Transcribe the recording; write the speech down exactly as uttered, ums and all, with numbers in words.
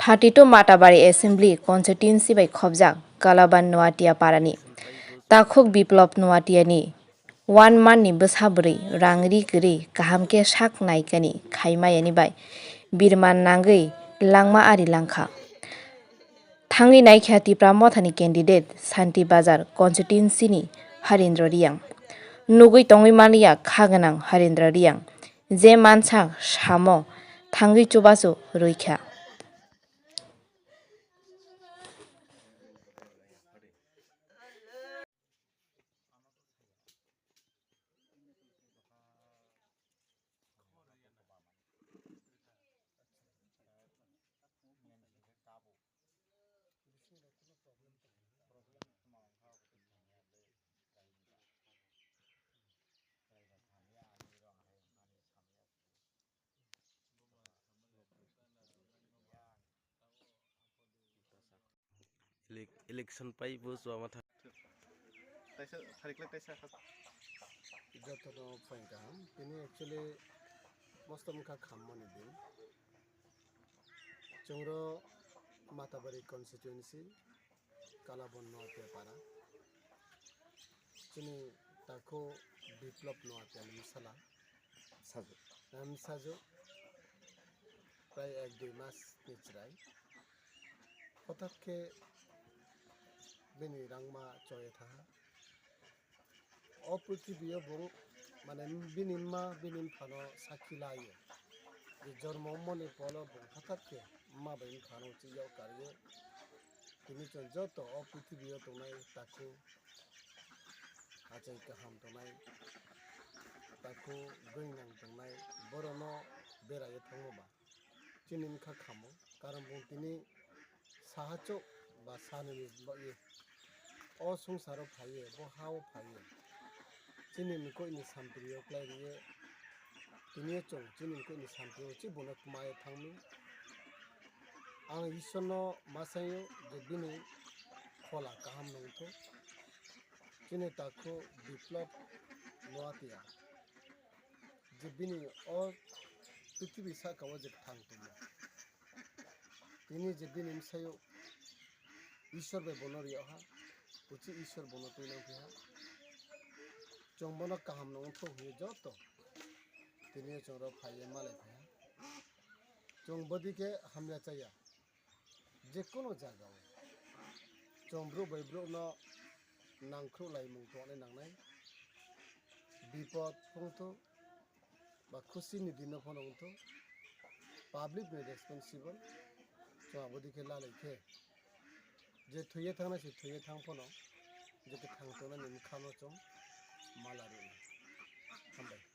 Thirty two Matabari Assembly Constituency bai khobjak Kalaban Noatia parani takhuk Biplop Noatiani one month ni bwsa bwrwi rang ri kwrwi kaham khe sak naikani khaimayani bai birman nangwi langma ari langkha. Thangwi naikha Tipra Mothani candidate Santi Bazar constituency ni Harendra Riyang. Nugwi tongwi manliya kha gwnang Harendra Riyang, je mansak samo thangwi chubachu rwikha. Elec-, election pai bo chuama thang. Taisa, tharik le taisa. Jotono phain kaham. Tini actually mosto wngkha khammani din. Chwngro Matabari constituency, Kalabon Noatia para. Chini takhu Biplop Noatia ni bwsala. Sajwk. Em, sajwk. Prai ek dui mas ni chwrai. Hothat khe bini rangma choye thaha. O prithibi o bung, mane, bini mma bini bwphano sakhi laio. Je jormo wngmani polo bung hothat khe mma bai bwphano chiyok karwi. Tini chwng joto o prithibi o tongnai takhu achai kaham tongnai, takhu gwnang tongnai, borokno berai thangma ba chini wngkha khamo, karon bung tini sahachuk ba sanini bagwi o swngcharo phaiwi, bo hao phaiwi chini mkoini samprio khlai rwiwi tini chwng chini mkoini samprio chi bono kwmai thangmi. Ang Ishwarno ma saio je bini phola kaham nongthok. Chini takhu Biplop Noatia je bini o prithibi saka o je kwthang tongmo, tini je bini bwsaio Ishwar bai bono riyokha, uchi Ishwar bono twinang phiha. Chwng bono kaham nongthok hwnwi joto tini chwng rok phaiwi malai phiha. Chwng bwdikhe hamya chaya. Jekunu jagao chwng brouh bai brouhno nangkhruh laimung tongna nangnai, bipod phungthu ba khusi ni dino phano wngthu, public ni responsible chwng abodikhe lalai khe je thwiya thangna se thwiya thang phano je kwthang tongnani bwkhano chwng mala rwnai. Hambai.